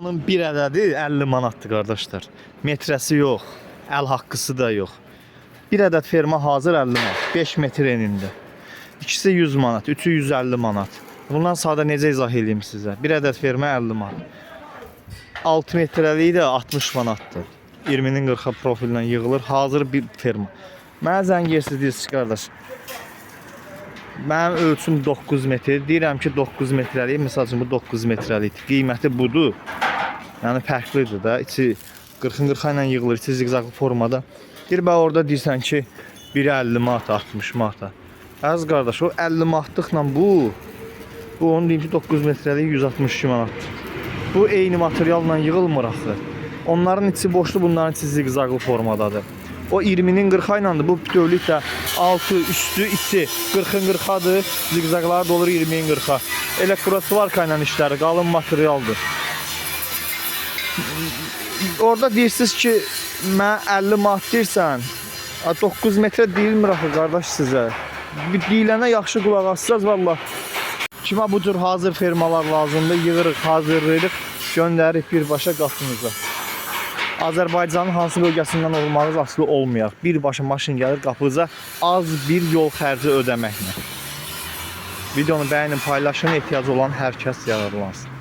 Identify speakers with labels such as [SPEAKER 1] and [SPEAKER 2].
[SPEAKER 1] Bunun bir ədədi 50 manatdır qardaşlar. Metrəsi yox, əl haqqısı da yox. Bir ədəd ferma hazır 50 manat, 5 metr enində. İkisi 100 manat, üçü 150 manat. Bundan sadə necə izah eləyim sizə? Bir ədəd ferma 50 manat. 6 metrəliyi də 60 manatdır. 20-nin 40-a profillə yığılır. Hazır bir ferma. Mənə zəng edirsiniz deyirsiniz ki, qardaş. Mənim ölçüm 9 metr. Deyirəm ki, 9 metrəlik. Məsəl üçün bu 9 metrəlikdir. Qiyməti budur. Yəni fərqlidir də. İçi 40-ın 40 ilə yığılır, içi ziqzaqlı formada. Deyir, bə orada deyirsən ki, biri 50 manat, 60 manata. Əziz qardaş, o 50 manatlıqla bu onu deyim ki, 9 metrəlik 162 manatdır. Bu eyni materialla yığılmır axı. Onların içi boşdur, bunların içi ziqzaqlı formadadır. O 20-nin 40-a iləndir. Bu bütövlükdə altı, üstü, içi 40-ın 40-adır. Ziqzaqları da olur 20-nin 40-a. Elektrosvarka ilə işləri qalın materialdır. Orada deyirsiniz ki, mən 50 manat deyirsən. A, 9 metrə deyilmir axı qardaş sizə. Bir deyilənə yaxşı qulaq assaz vallah. Kimə bu cür hazır fermalar lazımdır, yığırıq, hazırlayırıq, göndəririk birbaşa qapınıza. Azərbaycanın hansı bölgəsindən olmağınız asılı olmayaq. Birbaşa maşın gəlir qapınıza az bir yol xərci ödəməklə. Videonu bəyənin, paylaşın, ehtiyacı olan hər kəs yararlansın.